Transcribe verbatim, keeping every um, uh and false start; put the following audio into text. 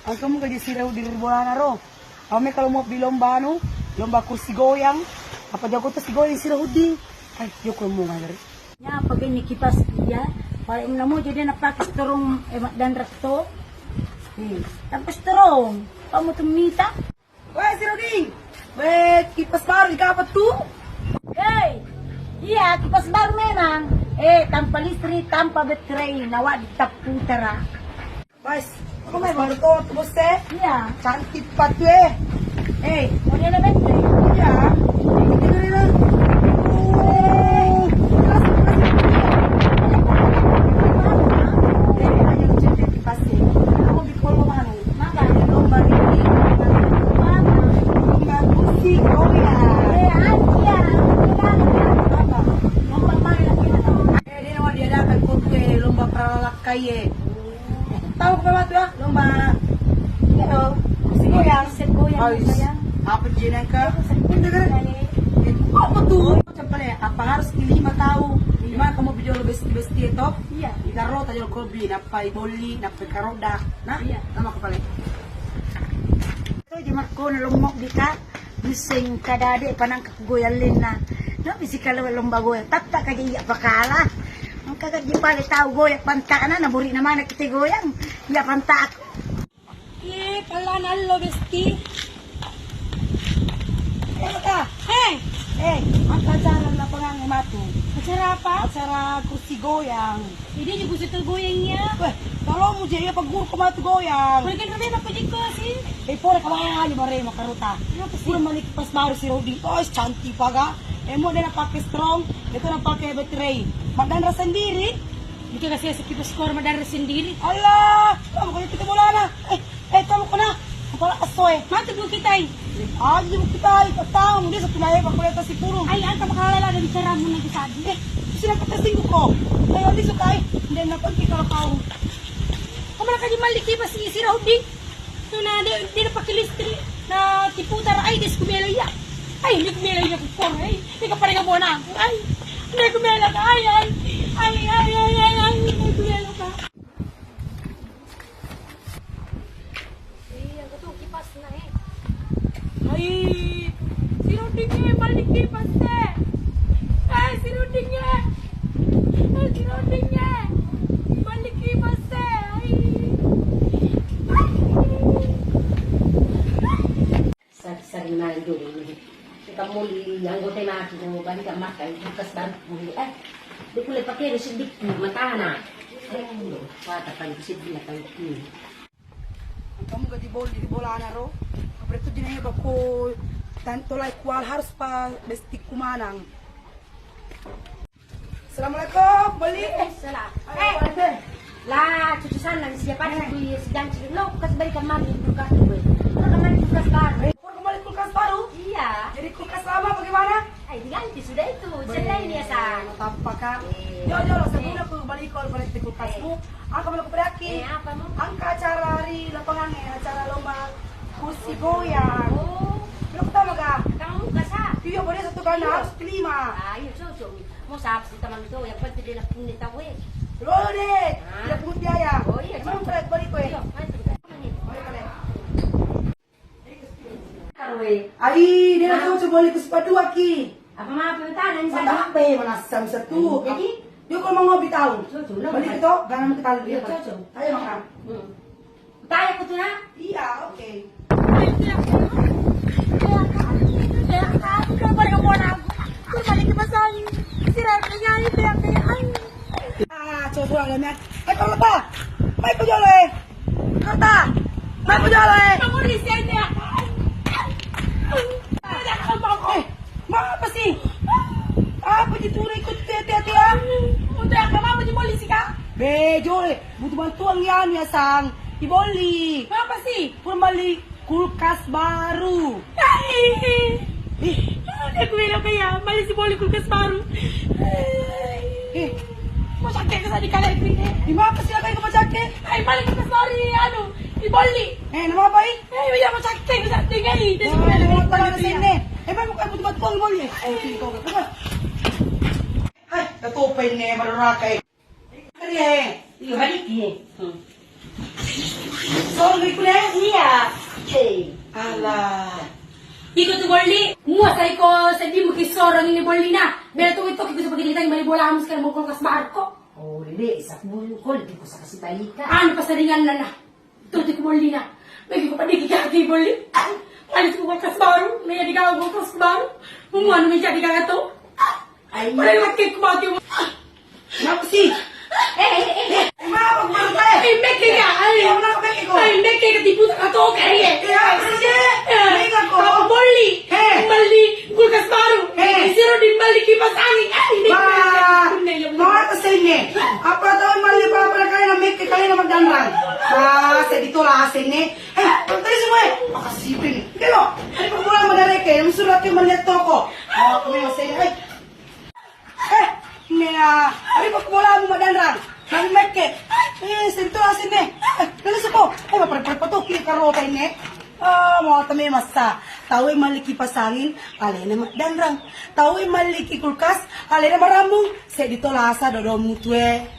Engka muga je sirau di bolana ro. Ame kalau mau beli lomba anu, lomba kursi goyang. Apa jago tu si goyang sirau di. Ai, joko mau ngajari. Nya pakai ni kipas iya. Paling namo jadi nak pakai strong, eh, dan rekto. Hmm, tanpa strong. Kamu tuh minta. Weh, si Rodi. Weh, kipas baru di kapang tu? Hei, iya, kipas baru memang. Eh, tanpa listrik, tanpa baterai, nawa di taputara. Guys, aku main baru tuh, tuh, bos, eh. Iya. Cantik pat tuh, eh. Eh, mau dia ada baterai? Iya. Ini dulu, dulu. Oh, kasih, kasih. Eh, ayo, cek, cek, kipas, eh. Aku di kolom mana? Maka lomba ini, lomba kursi goyang. Eh, anjir, lomba apa? Lomba main lagi. Eh, dia mau diadakan kok, eh, lomba paralakkai, eh. Tahu apa tuh ya? Lomba itu, kursi goyang. Kursi goyang, Ais, goyang. Apa jenis kah? Kursi goyang. Eh, apa tuh? Coba deh, apa harus lima tahu? Gimana kamu video besti-besti itu? Iya. Ika rota jolo kobi, nappai bolli, nappai karoda. Nah, iya. Nama kepala. Itu je makkona lommok dika, bising kadade panangka goyang lenna. No, bisi kalau lomba goyang, tatta kaje iya pakala. Engka kaje pale tau goyang pantana, na buri na mana kita goyang, iya pantaku. Iye, pella nallo, Besti. Eh, Kak. Eh. Eh, engka acara lapangan matu. Acara apa? Acara kursi goyang. Jadi di kursi tu goyang ya? Weh, tolong mu je, iya pagguru ko matu goyang. Boleh kan, Rena, apa jiko sih? Eh, pole kawali mare makarota. Kenapa sih? Pura mali kipas baru si Rodi. Oh, cantik paga. Eh, mau dia nak pakai strong, itu nak pakai baterai. Madanra sendiri. Mungkin kasih sekitar skor madanra sendiri. Allah, kamu kalau kita bolana. Eh, eh, kamu kena kepala asoy. Mati bu kita. Aji bu kita, petang dia satu naya pakai atas sipurung. Ai, angka makala ada bicaramu nanti tadi. Eh, sudah kata singgung kok. Ayo, ini suka, eh. Dan apa kita kalau kau? Kamu nak kaji malik kipas si Rodi. Tuna de, de na pake listrik, na tiputar, ai, de skumelo iya. Ai, de kumelo iya ku koro, ai. De ka parega bonangku, ai. De kumelo ka, ai, ai. Ai, ai, ai, ai, ai, de kumelo ka. Iya, aku tuh kipasna, eh. Ai, si Ruding, eh, balik kipas, eh. Eh, si Ruding, eh. Eh, si Ruding, eh. Balik kipas, eh. Ai. Sari-sari maneng dulu. Kita muli anggota mati, mau balik ke makan, kulkas baru. Eh, dia boleh pakai sedikit matana. Eh, kata kan sedikit matana. Kamu gaji bol di bolana ro. Apa itu jenisnya bako, tolai kual harus pa bestikku manang. Assalamualaikum, Beli. Salam. Ayo, eh. Lah, cucu sana siapa sih? Sijanci lo, kulkas balik kemari, kulkas gue. Lo kemari kulkas baru. Eh, kembali kulkas baru? Iya. Jadi kulkas lama bagaimana? Eh, diganti sudah itu. Cerai ini ya, San. Apa, Kak? Iya. Yo, yo, sebelum aku balik, kalau balik di kulkasmu, angka mana aku beraki? Eh, apa mau? Angka acara hari lapangan, eh, acara lomba kursi goyang. Oh. Lo pertama, Kak? Kamu kasar. Iya, boleh satu kali, iya, harus kelima. Ah, iya, cocok. Mau siapa sih teman itu? Yang penting dia nak punya tahu, eh. Lo deh, ah, tidak pungut biaya. Oh, iya, emang cocok. Balik, balik, eh. Iya, mantap. Balik, balik. Ai, dia langsung coba beli ke sepatu aki. Apa mau apa tanya? Mana sampai, mana sam satu. Jadi? Dia kalau mau ngopi tahu. Cocok, lo beli makan. Itu, jangan kita lihat. Iya, cocok. Ayo makan. Hmm. Tanya aku tuh, nak. Iya, oke. Ah, coba lah, nak. Eh, kalau tak, mai ko jolo, eh. Kota, mai ko jolo, eh. Kamu di sini, ya. Eh, mau apa sih? Apa itu ikut hati-hati, ya? Untuk apa mau di polisi, Kak? Bejo, eh. Butuh bantuan ya, anu ya, Sang. Iboli. Apa sih? Pura beli kulkas baru. Ih. Aku bilang kayak, mali si boli kulkas baru. Eh. Mau sakit ke sana di kalian ini. Di mana sih lagi mau sakit? Ai, mali kulkas baru, anu, iboli. Eh, nama apa, ih? Eh, iya, mau sakit ke sana di kali. Dia sudah ada mau tanya sini. Eh, memang bukan butuh bantuan, iboli. Eh, sini kau, kau. Hai, ketupa ini, baru rakai. Iya, balik, iya. Hmm. Sorong ikune? Iya. Hei. Alah. Iko tu Bolli, mua saiko seddi muki sorong ini Bolli na. Bela tu itu kita pakai cerita mani bola amus kan mau kulkas barko. Oh, dede, isa bulu kol di kusa kasih balita. Anu pasaringan nana. Tuti ku Bolli na. Bagi ku padiki kaki Bolli. Mali tu kulkas baru, meja di kau kulkas baru. Mua anu meja di kau tu. Ai. Pada laki ku mati. Kenapa sih? Eh, eh, eh, eh. Mau baru teh. Eh, mekke ka. Ai. Ya, kenapa mekke ko? Ai, mekke ka tipu tak atau kayak. Ya, apa sih? Mekke ko. Apa Bolli? Eh. Beli kulkas baru. Eh. Siro di beli kipas angin. Ai, ini. Wah, mau apa sih ini? Apa tahu beli apa-apa kalian mekke kalian sama danrang. Ah, saya ditolak sini. Eh, tadi semua. Makasih pin. Kelo, tadi mau pulang sama Dareke, yang suruh aku melihat toko. Oh, aku memang saya. Eh. Eh, mea, ari ko bolamu madanrang. Nang mekke. Eh, sentuh asinne. Eh, lalu sepo. Eh, apa-apa tuh ki karota ini. Ah, mau teme masa. Tahu yang maliki pasangin, alena madanrang. Tahu yang maliki kulkas, alena marambung. Saya ditolasa dodomu tue.